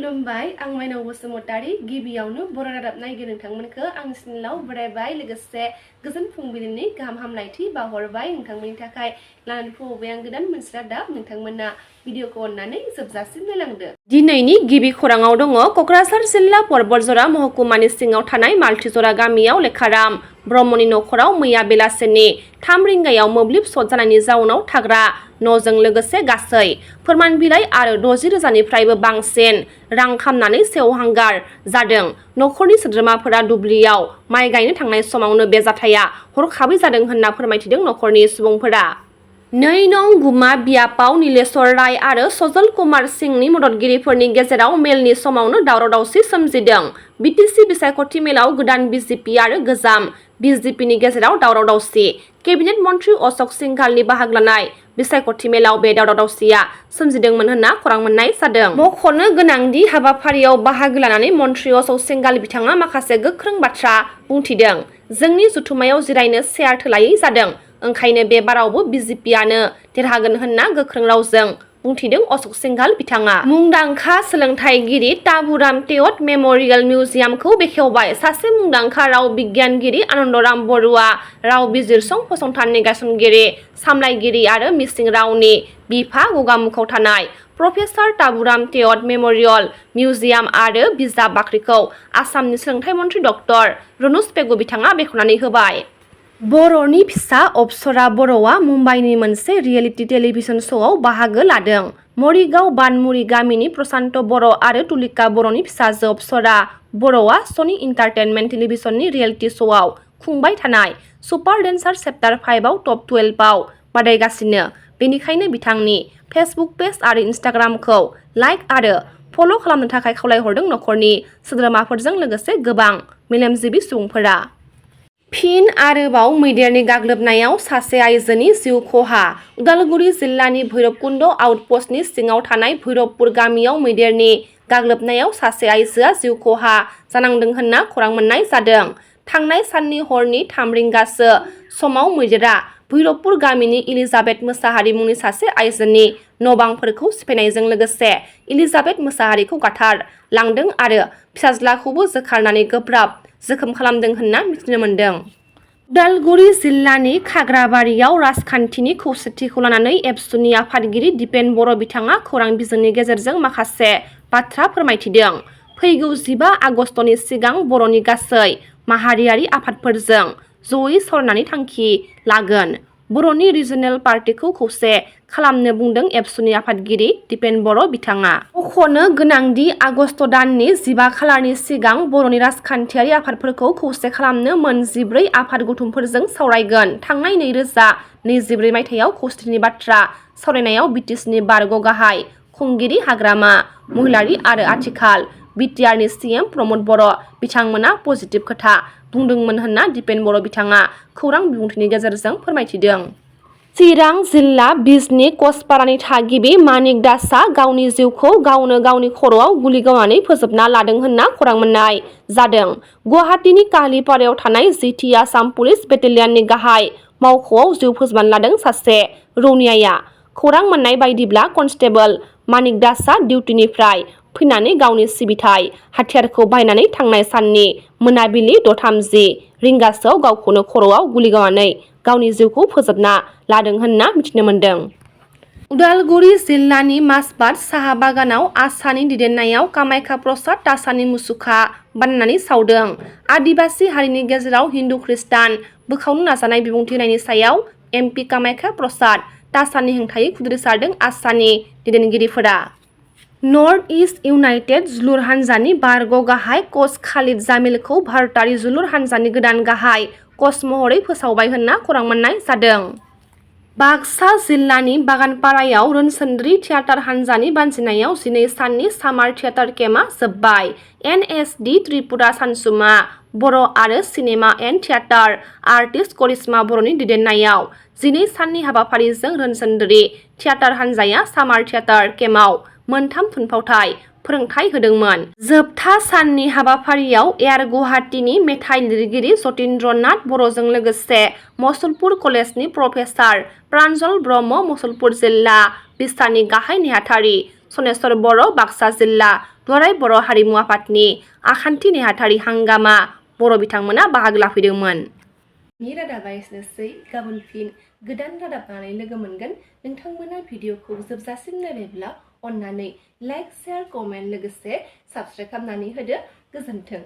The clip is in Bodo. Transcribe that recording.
खुलुमबाय आं माइनाव बसुमतारी गिबियावनो बर' रादाब नायगिरि नोंथांमोनखौ आंनि चेनेलाव बरायबाय लोगोसे गोजोन फुंबिलिनि गाहाम हामलायथि बावहरबाय नोंथांमोननि थाखाय लानानै फैबाय आं गोदान मोनसे रादाब नोंथांमोना भिडिअखौ अननानै जोबजासिम नायलांदो। दिनैनि गिबि खौराङाव दङ क'क्राझार जिल्ला परबतजरा महकुमानि सिङाव थानाय मालथिजरा गामियाव लेखाराम ब्रह्मनि नखराव मैया बेलासिनि 3 रिंगायाव मोब्लिब सर्ट जानायनि जाउनाव थाग्रा न'जों लोगोसे गासै फोरमान बिलाइ आरो 60,000निफ्रायबो बांसिन रां खामनानै सेवहांगार जादों। नखरनि सोद्रोमाफोरा दुब्लियाव माइ गायनो थांनाय समावनो बे जाथाया हरखाबै जादों होनना फोरमायथिदों नखरनि सुबुंफोरा। 2 नं गुमा बियापाव नीलेश्वर राय आरो सजल कुमार सिंहनि मददगिरिफोरनि गेजेराव मेलनि समावनो दावराव-दावसि सोमजिदों। बिटिसि बिसायख'थि मेलाव गोदान बिजेपि आरो गोजाम बिजेपिनि गेजेराव दावराव-दावसि। केबिनेट मन्थ्रि अशक सिंघालनि बाहागो लानाय बिसायख'थि मेलाव बे दावराव-दावसिया सोमजिदोंमोन होनना खौरां मोननाय जादों। मख'नो गोनांदि हाबाफारियाव बाहागो लानानै मन्थ्रि अशक सिंघाल बिथाङा माखासे गोख्रों बाथ्रा बुंथिदों। जोंनि जथुमायाव जिरायनो चेयार थोलायै जादों, ओंखायनो बे बारावबो बिजेपिआनो देरहागोन होनना गोख्रों रावजों बुंथिदों अशक सिंघाल बिथाङा। मुंदांखा सोलोंथाइगिरि ताबुराम टेवट मेम'रियेल मिउजियामखौ बेखेवबाय। सासे मुंदांखा राव बिगियानगिरि आनन्दराम बरुवा राव बिजिरसं फसंथाननि गायसनगिरि सामलायगिरि आरो मिसिं रावनि बिफा गगामुखआव थानाय प्रफेसार ताबुराम टेवट मेम'रियेल मिउजियाम आरो बिजाब बाख्रिखौ आसामनि सोलोंथाइ मन्थ्रि डक्टर रनोज पेगु बिथाङा बेखेवनानै होबाय। बर'नि फिसा अप्सरा बर'आ मुम्बाइनि मोनसे रियेलिटि टेलिभिजन श'आव बाहागो लादों। मरिगाव बानमुरि गामिनि प्रशान्त बर' आरो तुलिका बर'नि फिसाजो अप्सरा बर'आ सनि इन्टारटेनमेन्ट टेलिभिजननि रियेलिटि श'आव खुंबाय थानाय सुपार डेन्सार चेप्टार 5आव टप 12आव बादायगासिनो। बेनिखायनो बिथांनि फेसबुक पेज आरो इन्स्टाग्रामखौ लाइक आरो फल' खालामनो थाखाय खावलायहरदों नखरनि सोद्रोमाफोरजों लोगोसे गोबां मेलेमजिबि सुबुंफोरा। फिन आरोबाव मैदेरनि गाग्लोबनायाव सासे आइजोनि जिउ खहा। उदालगुरि जिल्लानि भैरबकुन्द आउटपस्टनि सिङाव थानाय भैरबपुर गामियाव मैदेरनि गाग्लोबनायाव सासे आइजोआ जिउ खहा जानांदों होनना खौरां मोननाय जादों। थांनाय साननि हरनि 3 रिंगासो समाव मैदेरा भैरबपुर गामिनि इलिजाबेथ मोसाहारि मुंनि सासे आइजोनि न'बांफोरखौ सिफायनायजों लोगोसे इलिजाबेथ मोसाहारिखौ गाथारलांदों आरो फिसाज्लाखौबो जोखारनानै गोब्राब जोखोम खालामदों होनना मिथिनो मोन्दों। उदालगुरि जिल्लानि खाग्राबारियाव राजखान्थिनि खौसेथिखौ लानानै एबसुनि आफादगिरि दिपेन बर' बिथाङा खौरां बिजोंनि गेजेरजों माखासे बाथ्रा फोरमायथिदों। फैगौ 15 आगस्तनि सिगां बर'नि गासै माहारियारि आफादफोरजों जयै सावरायनानै थांखि लागोन। बर'नि रिजनेल पार्टिखौ खौसे खालामनो बुंदों एबसुनि आफादगिरि दिपेन बर' बिथाङा। मख'नो गोनांदि आगस्त दाननि 15 खालारनि सिगां बर'नि राजखान्थियारि आफादफोरखौ खौसे खालामनो मोन 14 आफाद गौथुमफोरजों सावरायगोन। थांनाय 2024 मायथाइयाव खौसेथिनि बाथ्रा सावरायनायाव बिटिसिनि बारग' गाहाय खुंगिरि हाग्रामा महिलारि आरो आथिखाल बिटिआरनि सिएम प्रमद बर' बिथांमोना पजिटिभ खोथा बुंदोंमोन होनना दिपेन बर' बिथाङा खौरां बिबुंथिनि गेजेरजों फोरमायथिदों। चिरां जिल्ला बिजनी कचपारानि थागिबि मानिक दासआ गावनि जिउखौ गावनो गावनि खर'आव गुलि गावनानै फोजोबना लादों होनना खौरां मोननाय जादों। गुवाहाटीनि काहलीपारायाव थानाय जिथि आसाम पुलिस बेटेलियाननि गाहाय मावख'आव जिउ फोजोबना लादों सासे रौनियाया। खौरां मोननाय बायदिब्ला कनस्टेबल मानिक दासआ डिउटिनिफ्राय फैनानै गावनि सिबिथाय हाथियारखौ बाहायनानै थांनाय साननि मोनाबिलि 6:30 रिंगासोआव गावखौनो खर'आव गुलि गावनानै गावनि जिउखौ फोजोबना लादों होनना मिथिनो मोन्दों। उदालगुरि जिल्लानि माजबाद साहा बागानाव आसानि दैदेननायाव कामाख्या प्रसाद तासानि मुसुखा बानायनानै सावदों। आदिबासि हारिनि गेजेराव हिन्दु खृष्टान बोखावनो नाजानाय बिबुंथि होनायनि सायाव एमपि कामाख्या प्रसाद तासानि हेंथायै खुद्रिसारदों आसानि दैदेनगिरिफोरा। नर्थ इस्ट इउनाइटेड जोलुर हानजानि बारग' गाहाय कच खालिद जामिलखौ भारतारि जोलुर हानजानि गोदान गाहाय कच महरै फोसावबाय होनना खौरां मोननाय जादों। बाक्सा जिल्लानि बागानपारायाव रोनसोन्द्रि थियेटार हानजानि बानजायनायाव 12 साननि सामार थियेटार केम्पआ जोबबाय। एनएसडि त्रिपुरा सानसुमा बर' आरो सिनेमा एन्ड थियेटार आर्टिस्ट करिश्मा बर'नि दैदेननायाव 12 साननि हाबाफारिजों रोनसोन्द्रि थियेटार हानजाया सामार थियेटार केम्पआव मोनथाम थुनफावथाय फोरोंथाय होदोंमोन। जोबथा साननि हाबाफारियाव एयार गुवाहाटीनि मेथाइ लिरगिरि जतीन्द्र नाथ बर'जों लोगोसे मसलपुर कलेजनि प्रफेसार प्रान्जल ब्रह्म, मसलपुर जिल्ला बिस्तानि गाहाय नेहाथारि सनेस्वर बर' बाक्सा जिल्ला दुलाराय बर' हारिमु आफादनि आखान्थि नेहाथारि हांगामा बर' बिथांमोना बाहागो लाफैदोंमोन। रादाबा एसेनोसै, गाबोन फिन गोदान रादाब लानानै लोगो मोनगोन। नोंथांमोना भिडिअखौ जोबजासिम नायबायब्ला अन्नानै लाइक, शेयार, कमेन्ट लोगोसे साबस्क्राइब खालामनानै होदो। गोजोन्थों।